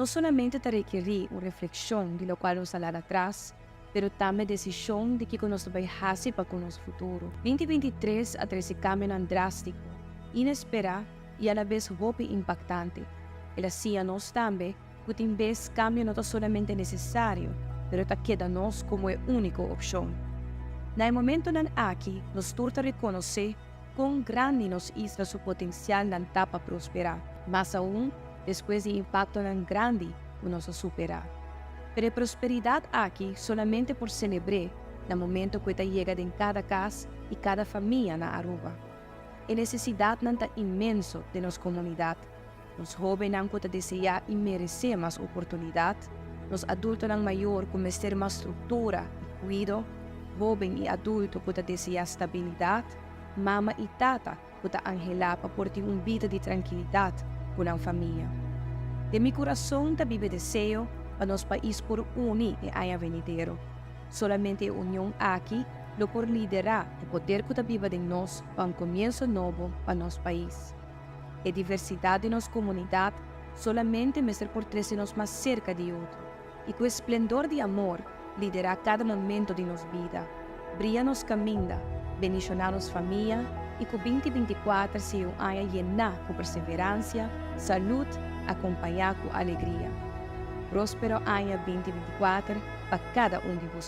no solamente ta rekerí un reflekshon di lokual nos a laga atras, pero tambe desishon di kiko nos ta bai hasi pa ku nos futuro. 2023 a trese kambionan drástiko, inesperá i alabes hopi impaktante. El a siña nos tambe ku tin bes kambio no ta solamente nesesario, pero ta keda nos komo e úniko opshon. Na e momentonan aki nos tur ta rekonosé kon grandi nos isla su potensialnan ta pa prosperá, mas aun despues di impaktonan grandi ku nos a superá. Pero e prosperidat aki solamente por selebr'é na momento ku e ta yega den kada kas i kada famia na Aruba. E nesesidatnan ta inmenso den nos komunidat. Nos hóbennan ku ta deseá i meresé mas oportunidat, nos adultonan mayor ku mester mas struktura i kuido, hóben i adulto ku ta deseá stabilidat, mama i tata ku ta anhelá pa por tin un bida di trankilidat ku nan famia. Den mi kurason ta biba e deseo pa nos pais por uni e aña venidero. Solamente e union aki lo por liderá e poder ku ta biba den nos pa un komienso nobo pa nos pais. E diversidat di nos komunidat solamente mester por trese nos mas serka di otro i ku e splendor di amor liderá kada momento di nos bida, bria nos kaminda, bendishoná nos famia i ku 2024 sea un aña yená ku perseveransia, salud akompañá ku alegria. Próspero aña 2024 pa kada un di boso.